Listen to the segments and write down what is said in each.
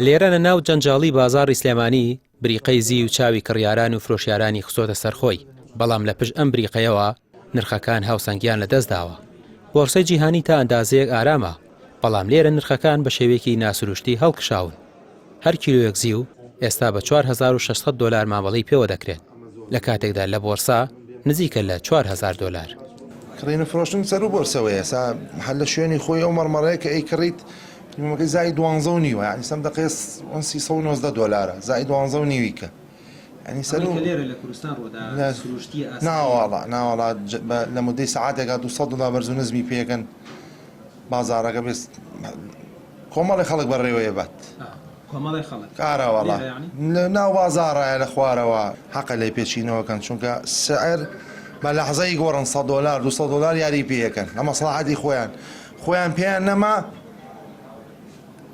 لێرە لە ناو جەنجاڵی بازاڕی سلێمانی بریقەی زیو چاوی کڕیاران و فرۆشیارانی خستۆتە سەر خۆی، بەڵام لە پشت ئەم بریقەیەوە نرخەکان هاوسەنگیان لەدەستداوە. بۆرسەی جیهانی تا ئەندازەیەک ئارامە، بەڵام لێرە نرخەکان بە شێوەیەکی ناسروشتی هەڵکشاون. هەر کیلۆیەک زیو ئێستا بە 4600 دۆلار مامەڵەی پێوە دەکرێت، لە کاتێکدا لە بۆرسە نزیکە لە 4000 دۆلار. کڕین و فرۆشتن سەروو بۆرسەوەیە، ئێستا هەر لە شوێنی خۆی ئەو مەڕمەڕەیە کە ئەیکڕیت پریمۆکەی زای دوانزە و نیوە یانی سەم دەقەیە ئۆنسی 119 دۆلارە زای دوانزە و نیوی کە یانی سەروو لێرە لە کوردستان ڕوودا سروشتیە ئاساییە؟ ناوەڵا ناوەڵا لە مودەی سەعاتێکا 200 دۆلار بەرز و نزمی پێکەن بازاڕەکە بێ کۆمەڵی خەڵک بەڕێوەیە بات. کۆمەڵی خەڵک ئارە وەڵا لە ناو بازاڕایە لە خوارەوە حەقە لێ پێچینەوەکەن چونکە سعر بە لەحزەی گۆڕن 100 دۆلار 200 دۆلار یاری پێیەکەن لە مەسڵەحەتی خۆیان خۆیان پێیان نەما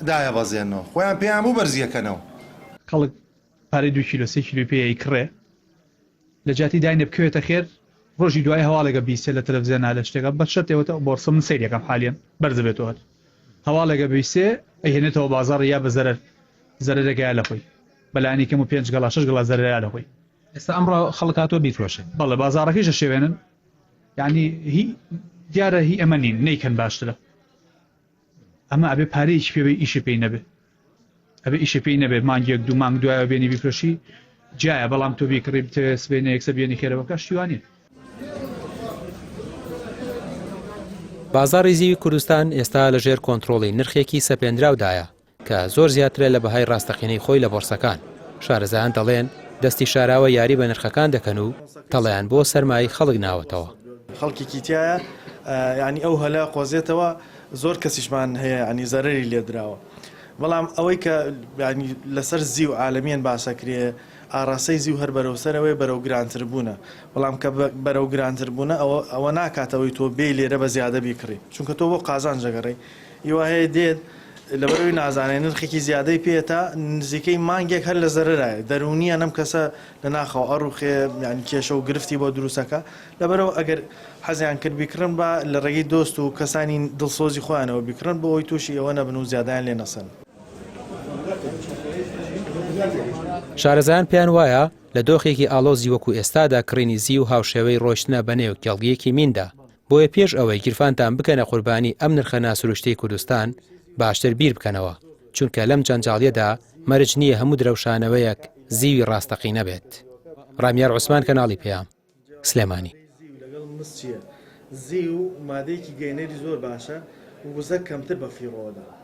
دایە بەزێنەوە خۆیان پێیان بوو بەرزیەکەنەوە. خەڵک پارەی دوو کیلۆ سێ کیلۆی پێ ئەیکڕێ لە جیاتی داینێ بکەوێتە خێر ڕۆژی دوای هەواڵێکە بیسێ لە تەلەفزیۆنا لە شتێکە بە شەرتێ وتە بۆرسە من سەیری ئەکەم حالیەن بەرز بێتەوە هەر هەواڵێکە بیسێ ئەیهێنێتەوە بازاڕ یا بە زەرەر زەرەرێکە یا لە خۆی بەلانی کەم و پێنج گەڵا شەش گەڵا زەرەرە لە خۆی. ئێستا ئەمڕۆ خەڵک هاتووە بیفرۆشێ. بەڵێ بازاڕەکەیش ئەشێوێنن یانی هی دیارە هی ئەمە نین نەیکەن باشترە ئەمە ئەبێ پارەیەکی پێ بێ ئیشی پێی نەبێ ئەبێ ئیشی پێی نەبێ مانگێک دوو مانگ دوایەوە بێنی بیفرۆشی جیایە بەڵام تۆ بیکڕی بتەوێ سبەینێ یەکسەر بێنی خێرە بکە شتی وا نییە. بازاڕی زیوی کوردستان ئێستا لەژێر کۆنترۆڵی نرخێکی سەپێنراودایە، کە زۆر زیاترە لە بەهای ڕاستەقینەی خۆی لە بۆرسەکان، شارەزایان دەڵێن دەستی شاراوە یاری بە نرخەکان دەکەن و تەڵەیان بۆ سەرمایەی خەڵک ناوەتەوە. خەڵکێکی تیایە یانی ئەو هەلە قۆزێتەوە زۆر کەسیشمان هەیە یانی زەرەری لێدراوە بەڵام ئەوەی کە یانی لەسەر زیو عالەمیەن باسەکرێ ئاڕاستەی زیو هەر بەرەو سەرەوەی بەرەو گرانتر بوونە بەڵام کە بەرەو گرانتر بوونە ئەوە ئەوە ناکاتەوەی تۆ بێی لێرە بە زیادە بیکڕی چونکە تۆ بۆ قازانج دەگەڕێی ئیوا هەیە دێت لەبەرئەوەی نازانێ نرخێکی زیادەی پێیە تا نزیکەی مانگێک هەر لە زەرەرایە دەروونیان ئەم کەسە لە ناخەوە ئەڕوخێ یانی کێشە و گرفتی بۆ دروستەکە لەبەرئەوە ئەگەر حەزیان کرد بیکڕن با لە ڕێگەی دۆست و کەسانی دڵسۆزی خۆیانەوە بیکڕن بۆ ئەوەی تووشی ئەوە نەبن و زیادەیان لێ نەسەنن. شارەزایان پێیان وایە لە دۆخێکی ئاڵۆزی وەکو ئێستادا کڕینی زیو هاوشێوەی ڕۆیشتنە بەنێو کێڵگەیەکی میندا، بۆیە پێش ئەوەی گیرفانتان بکەنە قوربانی ئەم نرخە ناسروشتیەی کوردستان باشتر بیر بکەنەوە، چونکە لەم جەنجاڵیەدا مەرج نییە هەموو درەوشانەوەیەک زیوی ڕاستەقینە بێت. ڕامیار عوسمان کەناڵی پەیام، سلێمانی. زیو مادەیەکی گەیەنەری زۆر باشە وزە کەمتر بەفیڕۆدا.